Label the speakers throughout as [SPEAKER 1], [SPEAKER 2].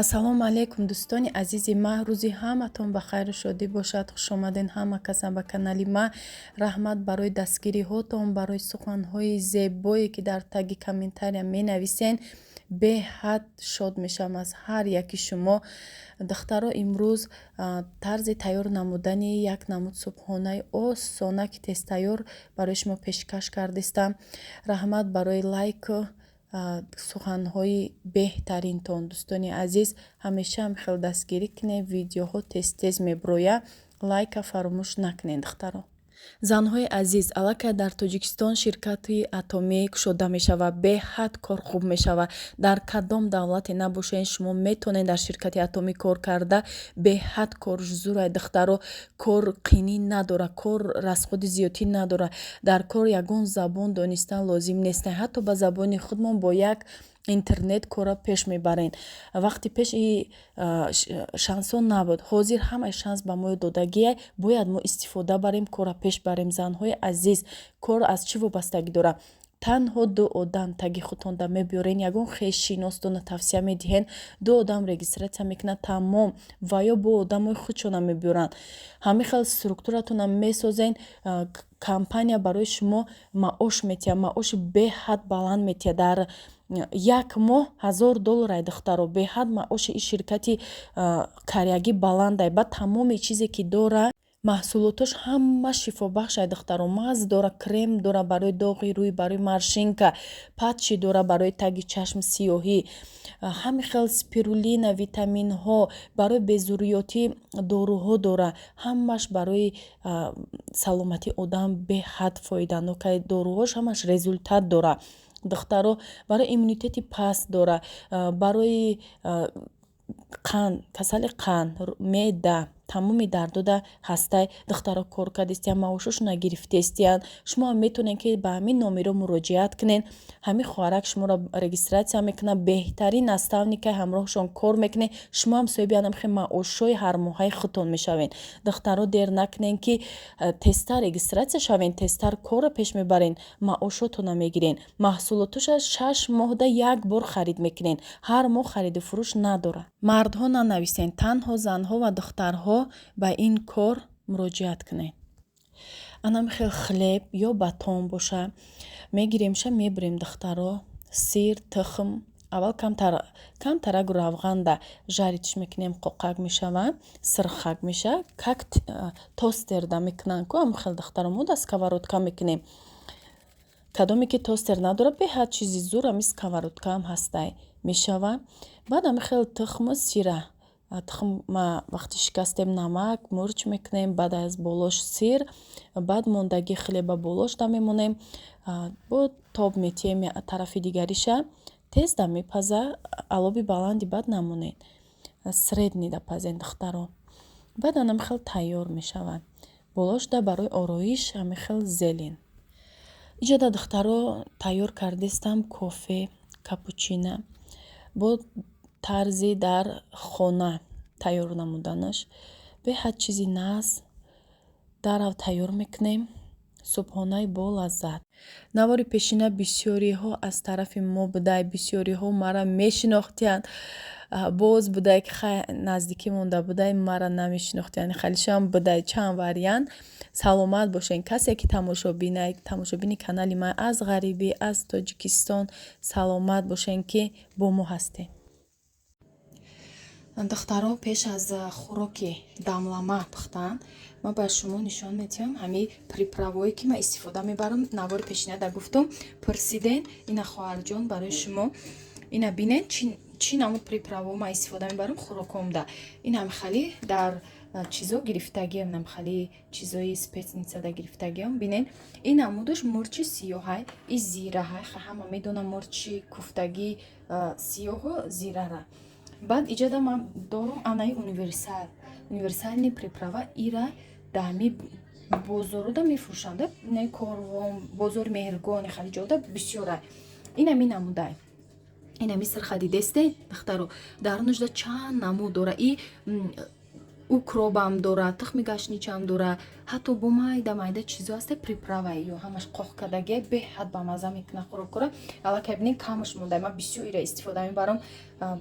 [SPEAKER 1] Ассалому алайкум, дӯстони азизи ма. Рӯзи ҳаматон ба хайру шодӣ бошад. Хушомаден ҳама каса ба канали ма. Раҳмат барои дастгириҳотон, барои суханҳои зебое, ки дар таги комментария менависен. Беҳад шод мешавам аз ҳар яки шумо. Духтаро, имрӯз тарзи тайёр намудани як намуд субҳонаи осона, ки тезтайёр, барои шумо пешкаш кардистам. Раҳмат барои лайку суханҳои беҳтаринтон. Дӯстони азиз, ҳамеша ҳам хел дастгирӣ кунед, видеоҳо тез-тез меброяд. Лайка фаромӯш накунед, духтаро. Занҳои азиз, аллакай дар Тоҷикистон ширкати Атомӣ кушода мешавад. Беҳад кор хуб мешавад. Дар кадом давлате набошед, шумо метавонед дар ширкати Атомӣ кор карда. Беҳад кор зурай, духтаро. Кор қинӣ надорад, кор расходи зиёдтӣ надорад. Дар кор ягон забон донистан лозим нест. Ҳатто ба забони худмон бо як интернет корро пеш мебарем. Вақти пеш и шансҳо набуд. Ҳозир ҳамаи шанс ба мо додагиай, бояд мо истифода барем, корро пеш барем. Занҳои азиз, кор аз чӣ вобастагӣ дорад? Танҳо ду одам таги худтонда мебиёрен, ягон хешшиностона тавсия медиҳен, ду одам регистрация мекунад, тамом. Ва ё бо одамои худшона мебиёранд. Ҳамин хел структуратона месозен. Компания барои шумо маош метиҳад, маоши беҳад баланд метиҳад. Дар як моҳ 1000 доллар ай, духтаро. Беҳад маоши ин ширкати карягӣ баландай. Баъд тамоми чизе ки дора, маҳсулотош ҳама шифобахш ай, духтаро. Маз дора, крем дора барои доғи рӯй, барои морщинка, патчи дора барои таги чашм сиёҳӣ, ҳамин хел спирулина, витаминҳо, барои безурётӣ доруҳо дора. Ҳамаш барои саломатии одам беҳад фоиданок ай. Доруҳош ҳамаш результат дора, духтаро. Барои иммунитети паст дора, барои қанд, касали қанд, меъда, тамоми дардода ҳастай. Духтаро, кор кардистиян, маошошона гирифтестиян. Шумо ҳам метавонед, ки ба ҳамин номеро муроҷиат кунед. Ҳамин хоҳарак шуморо регистрация мекунад, беҳтарин наставника, ҳамроҳшон кор мекунед. Шумо ҳам соҳиби анамхел маошҳои ҳармоҳаи худтон мешавед. Духтаро, дер накунед, ки тезтар регистрация шавед, тезтар корро пеш мебаред, маошотонро мегиред. Маҳсулотоша 6 моҳда як бор харид мекунед, ҳар моҳ хариду фурӯш надорад. Мардҳо нанависед, танҳо занҳо ва духтарҳо ба ин кор муроҷиат кунед. Анам хел хлеб ё батон боша, мегиремша, мебурем, духтаро. Сир, тухм аввал камтарак равғанда жарить мекунем, қоқак мешавад, сирхак мешавад, как тостерда мекунанд ку, ҳамин хел, духтаро, мо да сковородка мекунем. Кадоме ки тостер надорад, беҳад чизи зур ҳамин сковородкаам ҳастай, мешавад. Баъд ҳамин хел тухму сира. Тухм вақти шикастем, намак, мурч мекунем, баъд аз болош сир, баъд мондагии хлеба болошда мемонем, бо тоб метиҳем тарафи дигариша. Тез да мепаза. Алоби баланди баъд намонед, средний да пазен, духтаро. Баъд анам хел тайёр мешавад. Болошда барои ороиш ҳамин хел зелень. Иҷода, духтаро, тайёр кардистам кофе капучино бо тарзи дар хона тайёр намуданаш. Беҳад чизи нағз. Дарав тайёр мекунем субҳонаи болаззат. Навори пешина бисёриҳо аз тарафи мо будай, бисёриҳо мара мешинохтиянд. Боз будай, ки хай наздикӣ монда будай, мара намешинохтиянд. Халишам будай чанд вариант. Саломат бошед, касе ки тамошобинай, тамошобини канали ман аз ғарибӣ, аз Тоҷикистон. Саломат бошед, ки бо мо ҳастед. Духтаро, пеш аз хӯроки дамлама пухтан ман ба шумо нишон медиҳам ҳамин приправое, ки ман истифода мебарам. Навори пешинада гуфтум, пурсиден. Ина, хоҳарҷон, барои шумо ина бинед, чӣ намуд приправо ман истифода мебарам хӯрокомда. Инам хали дар чизо гирифтагиам, намхали чизои спецницада гирифтагиам. Бинед, ин намудаш мурчи сиёҳай, и зираҳай. Ҳама медонам мурчи куфтагӣ сиёҳу зирара. Баъд иҷода ман дорум анаи универсал, универсальный приправа. Ира даҳми бозоруда мефурӯшанд, инаи Корвон, бозори Меҳргон, хали ҷода бисёра. Инами намудай, инами сирха дидесте, духтаро, дар нужда чанд намуд дора. И Укробам дора, тухми гашничам дора, ҳатто бо майда майда чизо ҳаста, приправа ё ҳамаш қоқ кардагия, беҳад бамаза мекуна хӯрокора. Аллакай бинед, камаш монда, ман бисёр ира истифода мебарам,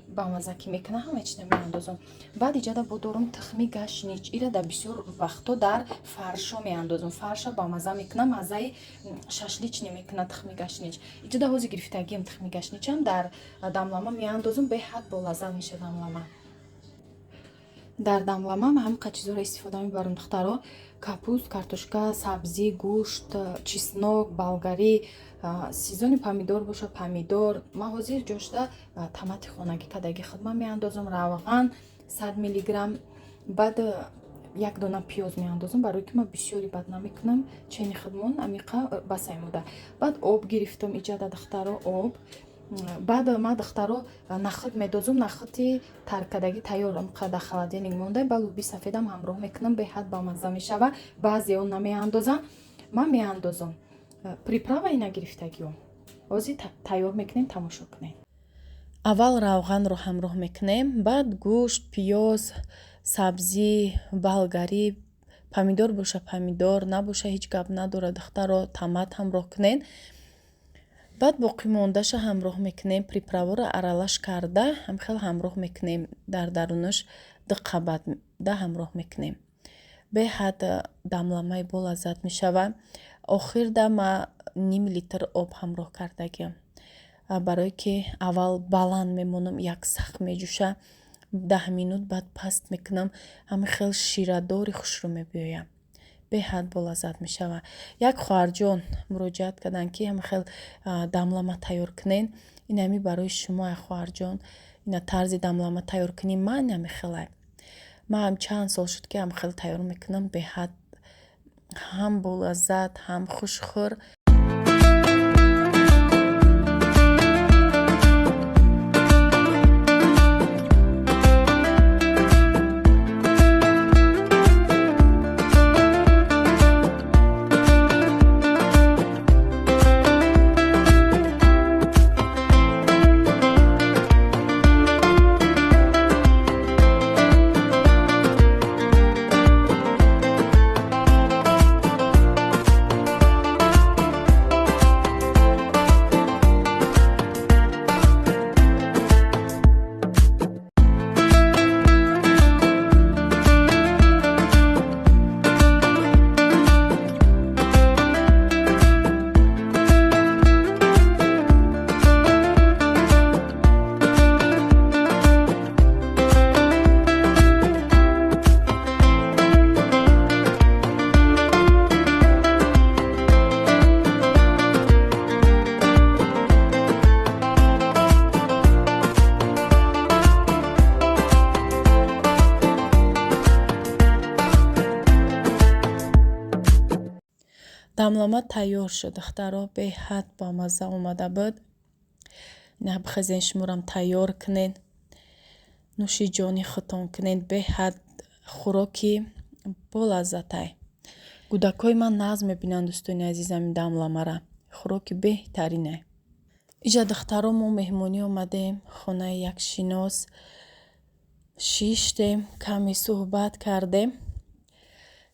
[SPEAKER 1] бамаза ки мекуна, ҳама чиза меандозам. Баъд иҷада бо дорум тухми гашнич, ира дар бисёр вақто дар фаршо меандозам. Фарша бамаза мекуна, маззаи шашлични мекуна тухми гашнич. Иҷада ҳозир гирифтагиам тухми гашничам дар дамлама меандозам, беҳад болаззат мешавад дамлама. Дар дамлама ман ҳамин қадр чизоро истифода мебарам, духтаро: капуст, картошка, сабзӣ, гӯшт, чеснок, болгарӣ, сезони помидор боша, помидор. Ман ҳозир ҷошта томати хонагӣ кадаги худман меандозам, равған 100 миллиграмм, баъд як дона пиёз меандозам, барое ки ман бисёри бад намекунам, чени худмон амиқа басай мода. Баъд об гирифтам иҷада, духтаро, об. Баъд ман, духтаро, нахӯд медозум, нахӯди таркадагӣ тайёр дар холодильник монда, ба луби сафедам ҳамроҳ мекунам, беҳад бамазза мешава. Баъзео намеандозам, ман меандозам. Приправа ина гирифтагиё. Ҳозир тайёр мекунем, тамошо кунем. Аввал равғанро ҳамроҳ мекунем, баъд гӯшт, пиёз, сабзӣ, болгарӣ, помидор боша помидор, набоша ҳеҷ гап надорад, духтаро, томат ҳамроҳ кунед. Баъд боқимондаша ҳамроҳ мекунем, приправаро аралаш карда ҳамхел ҳамроҳ мекунем, дар дарунаш ду қабат да ҳамроҳ мекунем. Беҳад дамламаи болаззат мешавад. Охирда ман ним литр об ҳамроҳ кардагиам, барое ки аввал баланд мемонам, як сахт меҷӯша, 10 минут баъд паст мекунам, ҳамин хел ширадори хушрӯ мебиёям, беҳад болаззат мешавад. Як хоҳарҷон муроҷиат карданд, ки ҳамин хел дамлама тайёр кунед. Ин ҳами барои шумо, хоҳарҷон, ина тарзи дамлама тайёр кунӣ ман ҳамин хелай. Ман чанд сол шуд, ки ҳамин хел тайёр мекунам, беҳад ҳам болаззат, ҳам хушхӯр. Дамлама тайёр шуд, духтаро, беҳад бамазза омада буд. На бихезен, шуморам тайёр кунед, нӯши ҷони худтон кунед, беҳад хӯроки болаззатай. Кӯдакҳои ман нағз мебинанд, дӯстони азизам, ин дамламара. Хӯроки беҳтаринай. Иҷа, духтаро, мо меҳмонӣ омадем, хонаи як шинос шиштем, каме суҳбат кардем.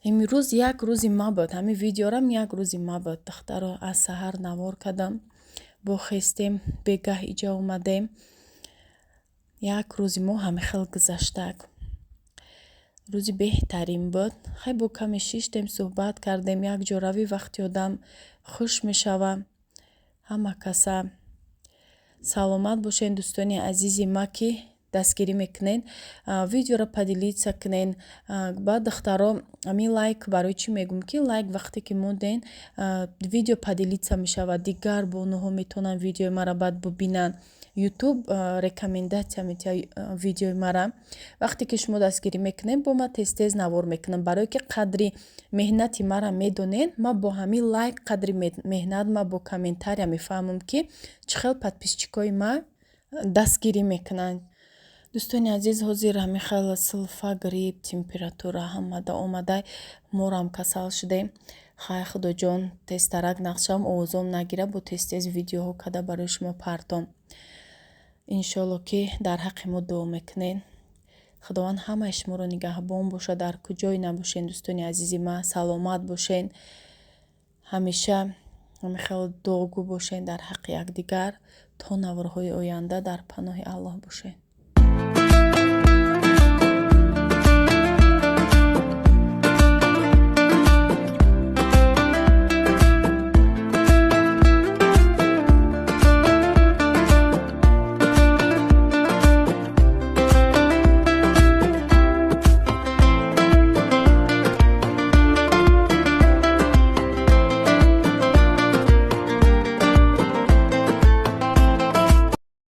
[SPEAKER 1] Имрӯз як рӯзи ма буд, ҳамин видеорам як рӯзи ма буд, духтаро, аз саҳар навор кардам, бохестем, бегаҳ иҷа омадем. Як рӯзи мо ҳамин хел гузаштак. Рӯзи беҳтарин буд. Хай бо каме шиштем, суҳбат кардем, як ҷо равӣ вақти одам хуш мешава. Ҳама каса саломат бошед, дӯстони азизи ма, ки дастгирӣ мекунед, видеоро поделиться кунед. Баъд, духтаро, ҳамин лайк, барои чӣ мегӯм, ки лайк вақте ки монден, видео поделиться мешавад, дигар бонуҳо метавонанд видеои маро баъд бубинанд. Ютуб рекомендация метиҳад видеои мара. Вақте ки шумо дастгирӣ мекунед, бо ман тез тез навор мекунам, барое ки қадри меҳнати мара медонед. Ман бо ҳамин лайк қадри меҳнат, ман бо комментария мефаҳмам, ки чӣ хел подписчикои ма дастгирӣ мекунанд. Дӯстони азиз, ҳозир ҳамин хел сулфа, грипп, температура ҳамада омада, морам касал шудем. Хай, худоҷон, тезтарак нақшам, овозом нагира, бо тез тез видеоҳо када барои шумо партом. Иншолло, ки дар ҳаққи мо дуо мекунед. Худованд ҳамаи шуморо нигаҳбон бошад, дар куҷое набошен, дӯстони азизи ман, саломат бошен, ҳамеша ҳамихел дуогӯ бошен дар ҳаққи якдигар. То наворҳои оянда дар паноҳи Аллоҳ бошед.